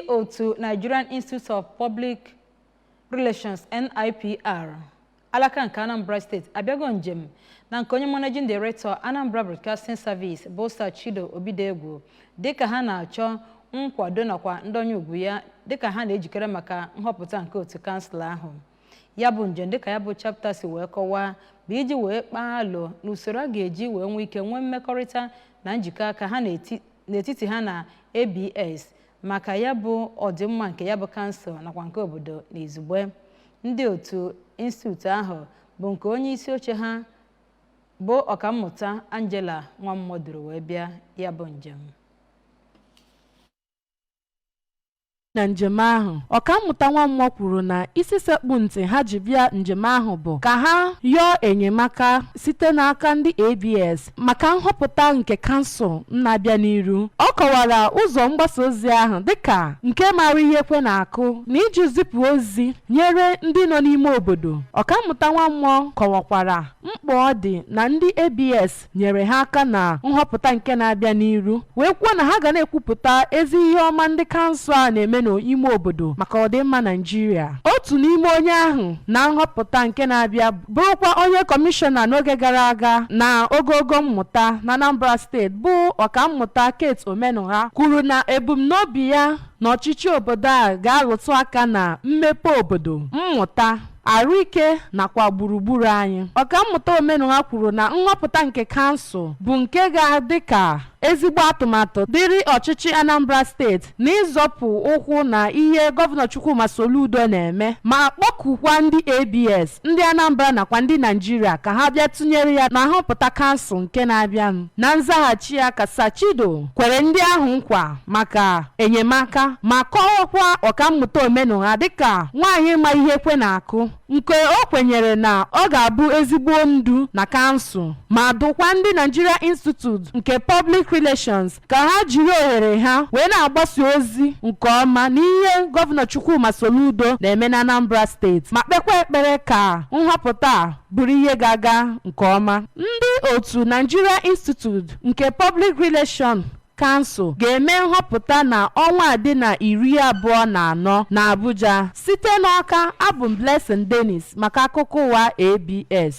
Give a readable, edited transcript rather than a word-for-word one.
Otu Nigerian Institute of Public Relations, NIPR, alaka nke Anambra Steeti abịago njem na nke onye Managing Director, Anambra Broadcasting Service, bụ Sir Chido Obidegwu, dịka ha na-achọ nkwado nakwa ndonye ugwu ya dịka ha na-ejikere maka nhọpụta nke otu kansụl ahụ. Ya bụ njem, dịka ya bụ chapter si wee kọwaa, bụ iji wee kpaa alo n'usoro a ga-eji wee nwee ike nwee mmekọrịta na njikọ aka ha n'etiti ha na ABS maka ya bụ ọdịmma nke ya bụ kansụl nakwa nke obodo n'izugbe. Ndị otu institute ahụ bụ nke onye isi oche ha bụ Ọkammụta Angela Nwammụọ duru wee bịa ya bụ njem. Na njem ahụ, Ọkammụta Nwammụọ kwuru na isi sekpụ ntị ha ji bịa njem ahụ bụ ka ha yọọ enyemaka site n'aka ndị ABS maka nhọpụta nke kansụl na-abịa n'iru. Ọ kọwara ụzọ mgbasa ozi ahụ dịka nke mara ihe kwe na-akụ na iji zipụ ozi nyere ndị nọ n'ime obodo. Ọkammụta Nwammụọ kọwakwara mkpa ọ dị na ndị ABS nyere ha aka na nhọpụta nke na-abịa n'iru, wee kwuo na ha ga na-ekwupụta ezi ihe ọma ndị kansụl a na-eme n'ime obodo maka ọdịmma Naijiria. Otu n'ime onye ahụ na nhọpụta nke na-abịa, bụrụkwa onye kọmishọna n'oge gara aga na ogogo mmụta na Anambra Steeti, bụ Ọkammụta Kate Omenugha, kwuru na ebumnobi ya n'ọchịchị obodo a ga-arụtụ aka na mmepe obodo, mmụta, arụike nakwa gburugburu anyị. Ọkammụta Omenugha kwuru na nhọpụta nke kansụl bụ nke ga-adị ka ezigbo atụmatụ dịrị ọchịchị Anambra Steeti na ịzọpụ ụkwụ na ihe Gọvanọ Chukwuma Soludo na-eme, ma kpọkukwa ndị ABS, ndị Anambra nakwa ndị Naijiria ka ha bịa tụnyere ya na nhọpụta kansụl nke na-abịanụ. Na nzaghachi ya, ka Sachido kwere ndị ahụ nkwa maka enyemaka, ma kọwakwa Ọkammụta Omenugha dịka nwaanyị ma ihe kwe na-akụ, nke o kwenyere na ọ ga-abụ ezigbo ndu na kansụl, ma dụkwa ndị Nigeria Institute nke Public Relations ka ha jiri ohere ha wee na-agbasa ozi nke ọma n'ihe Gọvanọ Chukwuma Soludo na-eme na Anambra Steeti, ma kpekwa ekpere ka nhọpụta a bụrụ ihe ga-aga nke ọma. Ndị otu Nigeria Institute nke Public Relations Council ga-eme nhọpụta na ọnwa dị na 24 na Abuja. Site n'Ọka, abụ m Blessing Dennis maka akụkọ ụwa ABS.